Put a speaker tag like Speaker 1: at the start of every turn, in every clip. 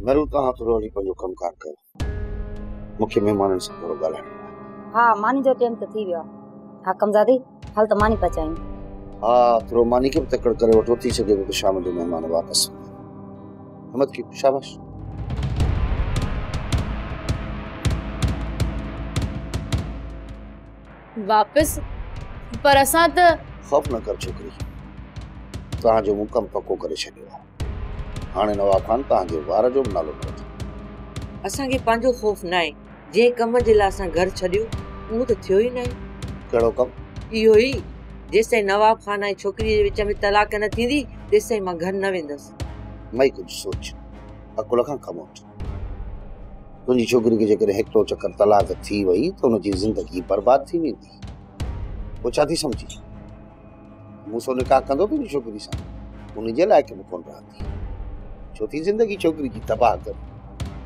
Speaker 1: मरू तव्हां थोरो हली पंहिंजो कमु कार कयो, मूंखे महिमाननि सां थोरो ॻाल्हाइणो आहे।
Speaker 2: हा, मानी जो टाइम त थी वियो आहे। हाकमज़ादी, हल त मानी पचायूं।
Speaker 1: हा, थोरो मानी खे बि तकड़ करे वठो, थी सघे थो त शाम जो महिमान वापसि वञनि। हिमत की, शाबाश।
Speaker 3: वापसि? पर असां त
Speaker 1: ख़ौफ़ न कर छोकिरी, तव्हांजो मूं कमु पको करे छॾियो आहे। हाणे नवाब ख़ान तव्हांजे वार जो बि नालो न वठे।
Speaker 4: असांखे पंहिंजो ख़ौफ़ न आहे, जंहिं कम जे लाइ असां घर छॾियो उहो त थियो ई न आहे।
Speaker 1: कहिड़ो कमु?
Speaker 4: इहो ई, जेसिताईं नवाब ख़ान ऐं छोकिरीअ जे विच में तलाक न थींदी तेसिताईं मां घर न वेंदसि।
Speaker 1: मई कुझु सोच, अकुल खां कमु वठि। तुंहिंजी छोकिरी खे जेकॾहिं हिकिड़ो चकर तलाक थी वई त हुनजी ज़िंदगी बर्बाद थी वेंदी। पोइ छा थी सम्झी? मूं सां निकाह कंदो तुंहिंजी छोकिरी सां, उनजे लाइक़ बि कोन रहंदी। छो थी ज़िंदगी छोकिरी जी तबाह कर।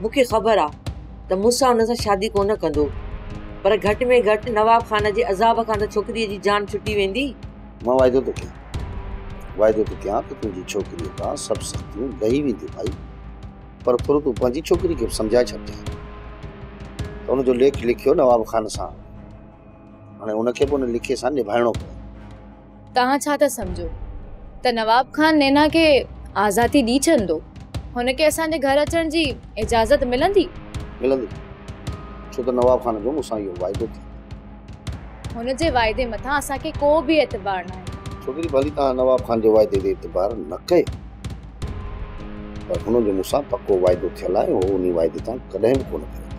Speaker 4: मूंखे ख़बर आहे त मूंसां हुन सां शादी कोन कंदो, पर घटि में घटि नवाब ख़ान जे अज़ाब खां त छोकिरीअ जी जान छुटी वेंदी।
Speaker 1: मां वाइदो थो कयां, वाइदो थो कयां त तुंहिंजी छोकिरीअ तां सभु सख़्तियूं लही वेंदियूं भाई, पर थोरो तूं पंहिंजी छोकिरी खे बि सम्झाए छॾिजांइ त हुनजो लेख लिखियो नवाब ख़ान सां, हाणे हुनखे बि हुन लिखे सां निभाइणो पवंदो।
Speaker 3: तव्हां छा था सम्झो त नवाब ख़ान नैना खे आज़ादी ॾेई छॾींदो? हुनखे असांजे घर अचण जी इजाज़त मिलंदी?
Speaker 1: मिलंदी, छो त नवाब ख़ान जो मूंसां इहो वाइदो थियो।
Speaker 3: हुनजे वाइदे मथां असांखे को बि एतबार न आहे।
Speaker 1: छोकिरी, भली तव्हां नवाब ख़ान जे वाइदे ते एतबार न कयो, पर हुनजो मूंसां पको वाइदो थियल आहे, उहो उन वाइदे तां कॾहिं बि कोन फिरंदो।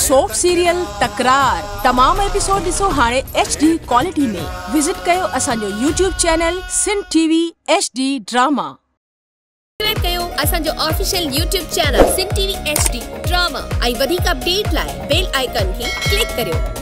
Speaker 5: सोप सीरियल तकरार तमाम एपिसोड ॾिसो हाणे HD quality में। विज़िट कयो असांजो YouTube channel Sindh TV HD drama.
Speaker 6: Subscribe कयो असांजो official YouTube channel Sindh TV HD drama ऐं वधीक अपडेट लाइ बेल आइकन खे क्लिक करियो।